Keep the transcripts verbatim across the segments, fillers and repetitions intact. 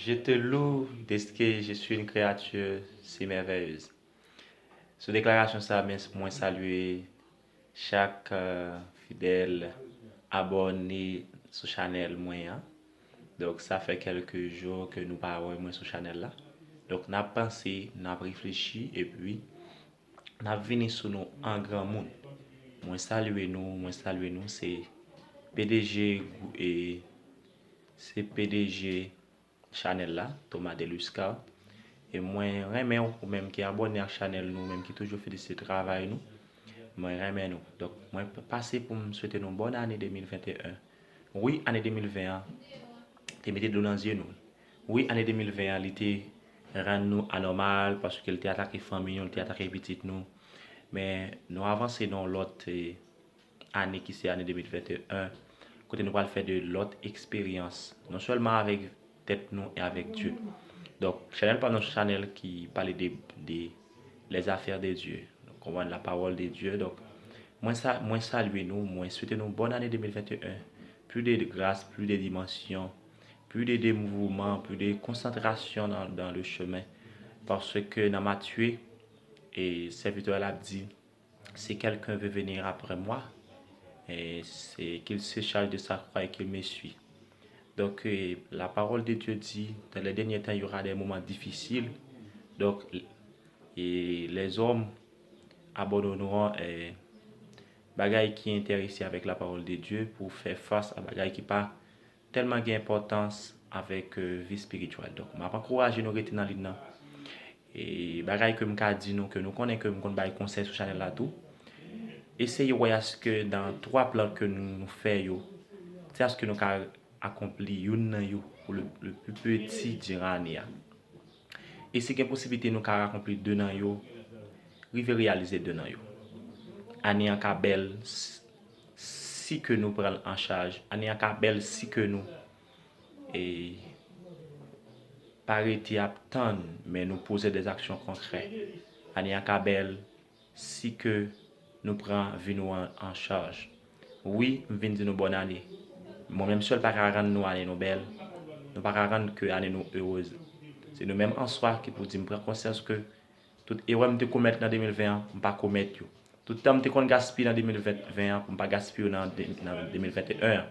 Je te loue de ce que je suis une créature si merveilleuse. Sou deklarasyon sa, men, mwen salye chak, euh, fidèl abòne sou chanèl mwen an. Donk, sa fè kèlke jou ke nou pa wè mwen sou chanèl la. Donk, n ap panse, n ap reflechi, epi n ap vini sou nou an granmoun. Mwen salye nou, mwen salye nou, se P D G, e, se P D G chanèl la, Thomas Deluscar. E mwen renmen w, ou menm ki abòne ak chanèl nou, ou menm ki toujou felisite travay nou. Mwen renmen nou. Donk, mwen p-, pase pou m swete nou bòn ane de mil venteyen. Wi, ane de mil ven an te mete dlo nan zye nou. Wi, ane de mil ven an, li te rann nou anòmal, paske li te atake fanmi nou, li te atake pitit nou. Men, nou avanse nan yon lòt, eh, ane ki se ane de mil venteyen, kote nou pral fè de lòt eksperyans, non sèlman avèk tèt nou e avèk Dye. Donk, chanèl pa m nan chanèl ki pale de, de les affaires de Dieu. Nou konprann, la parole de Dieu. Donk, mwen sa, mwen salye nou, mwen swete nou bòn ane de mil venteyen. Plus de grâce, plus de dimension, plus de dévouement, plus de concentration dans, dans le chemin. Paske nan Matye, e sèvitè la ap di, si quelqu'un veut venir après moi, et c'est qu'il se charge de sa croix et qu'il me suit. Donc, euh, la parole de Dieu dit, dans les derniers temps, il y aura des moments difficiles. Donc, et les hommes abandonneront, euh, bagay ki enterese avèk la parole de Dieu pou fè fas a bagay ki pa tèlman gen enpòtans avèk, euh, vi espirityèl. Donk, m ap ankouraje nou rete nan liy nan. E bagay ke m ka di nou, ke nou konnen ke m konn bay konsèy sou chanèl la tou, eseye wè aske nan twa plan ke nou, nou fè yo, se aske nou ka akonpli youn nan yo pou le, le plus petit durant ane a. E si gen posiblite nou ka akonpli de nan yo, rive reyalize de nan yo. Ane an ka bèl s-, si ke nou pran l an chaj. Ane an ka bèl si ke nou, e, pa rete ap tann, men nou poze des actions concrètes. Ane an ka bèl si ke nou pran vi nou an, an chaj. Wi, m vin di nou bòn ane. Mwen menm sèl pa ka rann nou ane nou bèl. Nou pa ka rann ke ane nou erez. Se nou menm an swa ki pou di m pran konsyans ke tout erè m te komèt nan de mil ven an, m pa komèt yo. Tout tan m te konn gaspiye nan de mil ven an, pou m pa gaspiye yo nan de, nan de mil venteyen an.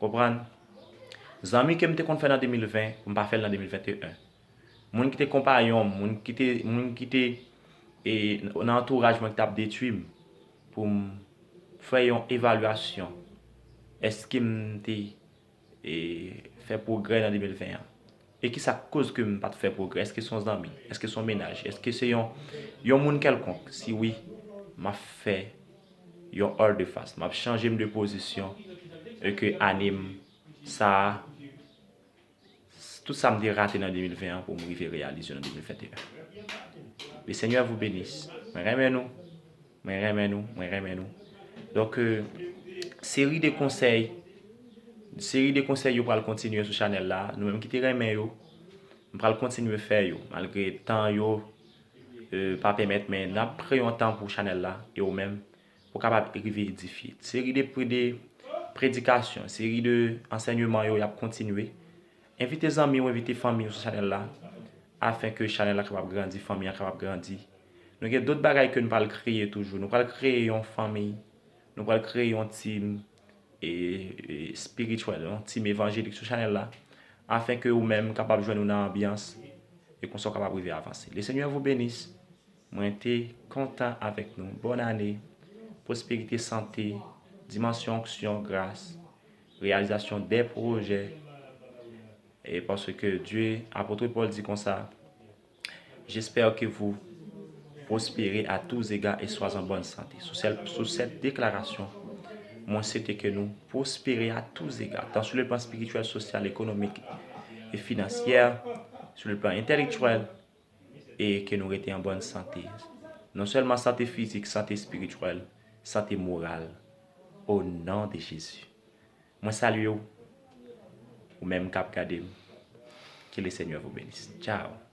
Konprann? Zanmi ke m te konn fè nan de mil ven, pou m pa fè l nan de mil venteyen. Moun ki te konpayon m, moun ki te, moun ki te, e, nan antouraj mwen ki t ap detwi m, pou m fè yon evalyasyon. Èske m te, e, fè pwogrè nan de mil ven an? E ki sa k koz ke m pa t fè pwogrè? Èske se yon zanmi? Èske se yon mennaj? Èske se yon, yon moun kèlkonk? Si wi, m ap fè yon volte-face. M ap chanje m de pozisyon e ke ane m sa a, tout sa m te rate nan de mil ven an pou m rive reyalize yo nan de mil venteyen. Le Seigneur vous bénisse. Mwen renmen nou. Mwen renmen nou. Mwen renmen nou. Donk, euh, seri de konsèy, seri de konsèy yo pral kontinye sou chanèl la. Nou menm ki te renmen yo, m pral kontinye fè yo, malgre tan yo, euh, pa pèmèt, men n ap kreye yon tan pou chanèl la, e ou menm, pou kapab rive edifye. Seri de, de predikasyon, seri de ansèyman yo, y ap kontinye. Envite zanmi w, envite fanmi w sou chanèl la, afin ke chanèl la kapab grandi, fanmi an kapab grandi. Nou gen dòt bagay ke nou pral kreye toujou. Nou pral kreye yon fanmi, nou pral kreye yon team, e, e, espirityèl, yon team evanjelik sou chanèl la, afin ke ou menm kapab jwenn ou nan anbyans, e konsa w kapab rive avanse. Le Seigneur vous bénisse. Mwen te kontan avèk nou. Bòn ane, pwosperite, sante, dimansyon onksyon, gras, reyalizasyon de pwojè. E paske Dye, apot Pòl di konsa, j'espère que vous prospérez à tous égards et soyez en bonne santé. Sou sèl, sou sèt deklarasyon, mwen swete ke nou pwospere a tous égards, tant sur le plan spirituel, social, économique et financier, sur le plan intellectuel, e ke nou rete an bòn sante. Non sèlman sante fizik, sante espirityèl, sante moral. O non de Jezi. Mwen salye w, ou menm k ap gade m. Que le Seigneur vous bénisse. Ciao.